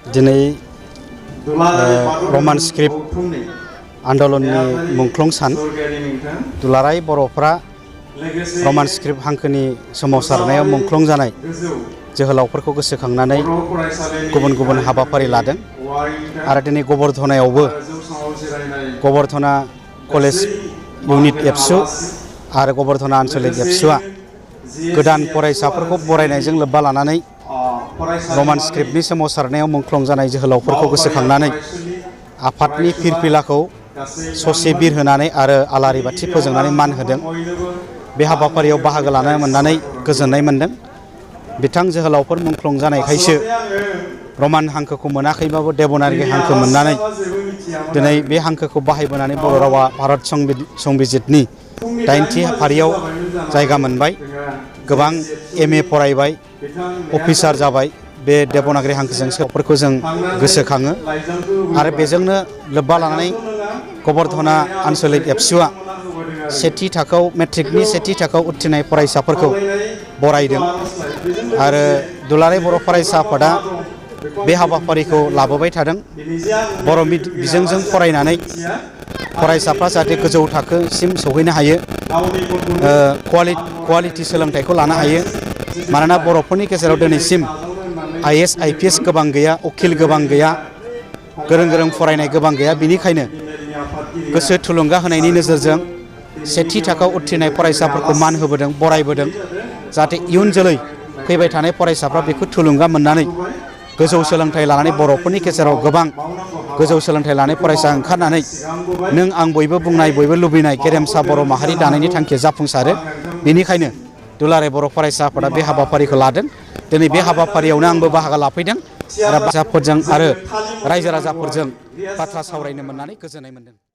दिनै रमान स्क्रिप्ट आन्दलननि मुंख्लं सान दुलाराय बर'फ्रा रमान स्क्रिप्ट हांखोनि सोमावसारनायाव मुंख्लं जानाय जोहोलावफोरखौ गोसोखांनानै गुबुन गुबुन हाबाफारि लादों आरो दिनै गबर्धनायावबो गबर्धना कलेज इउनिट एबसु आरो गबर्धना आन्चलिक एबसुआ गोदान फरायसाफोरखौ बरायनायजों लोब्बा लानानै रमान स्क्रिप्टनि सोमावसारनायाव मुंख्लं जानाय जोहोलावफोरखौ गोसोखांनानै आफादनि फिरफिलाखौ ससे बिर होनानै आरो आलारि बाथि फोजोंनानै मान होदों। बे हाबाफारियाव बाहागो लानो मोननानै गोजोननाय मोनदों। बिथां जोहोलावफोर मुंख्लं जानायखायसो रमान हांखोखौ मोनाखैबाबो देबनागरि हांखो मोननानै दिनै बे हांखोखौ बाहायबोनानै बर' रावा भारत संबिजितनि 80थि फारियाव जायगा मोनबाय। गोबां MA फरायबाय, अफिसार जाबाय। बे देबनागरि हांखोजों सोरफोरखौ जों गोसोखाङो आरो बेजोंनो लोब्बा लानानै गबर्धना आन्चलिक एबसुआ सेथि थाखोआव मेट्रिकनि सेथि थाखोआव उथ्रिनाय फरायसाफोरखौ बरायदों आरो दुलाराय बर' फरायसा आफादा बे हाबाफारिखौ लाबोबाय थादों। बर' बिजोंजों फरायनानै फरायसाफ्रा जाहाथे गोजौ थाखोसिम सौहैनो हायो, क्वालिटि सोलोंथाइखौ लानो हायो। मानोना बर'फोरनि गेजेराव दिनैसिम IAS IPS गोबां गैया, उखिल गोबां गैया, गोरों गोरों फरायनाय गोबां गैया। बिनिखायनो गोसो थुलुंगा होनायनि नोजोरजों सेथि थाखोआव उथ्रिनाय फरायसाफोरखौ मान होबोदों, बरायबोदों। जाहाथे इयुन जोलै फैबाय थानाय फरायसाफ्रा बेखौ थुलुंगा मोननानै गोजौ सोलोंथाइ लानानै बर'फोरनि गेजेराव गोबां गोजौ सोलोंथाइ लानाय फरायसा ओंखारनानै नों आं बयबो बुंनाय, बयबो लुबैनाय गेरेमसा बर' माहारि दानायनि थांखिया जाफुंसारो। बेनिखायनो दुलाराय बर' फरायसा आफादा बे हाबाफारिखौ लादों। दिनै बे हाबाफारियावनो आंबो बाहागो लाफैदों आरो रायजो राजाफोरजों बाथ्रा सावरायनो मोननानै गोजोननाय मोनदों।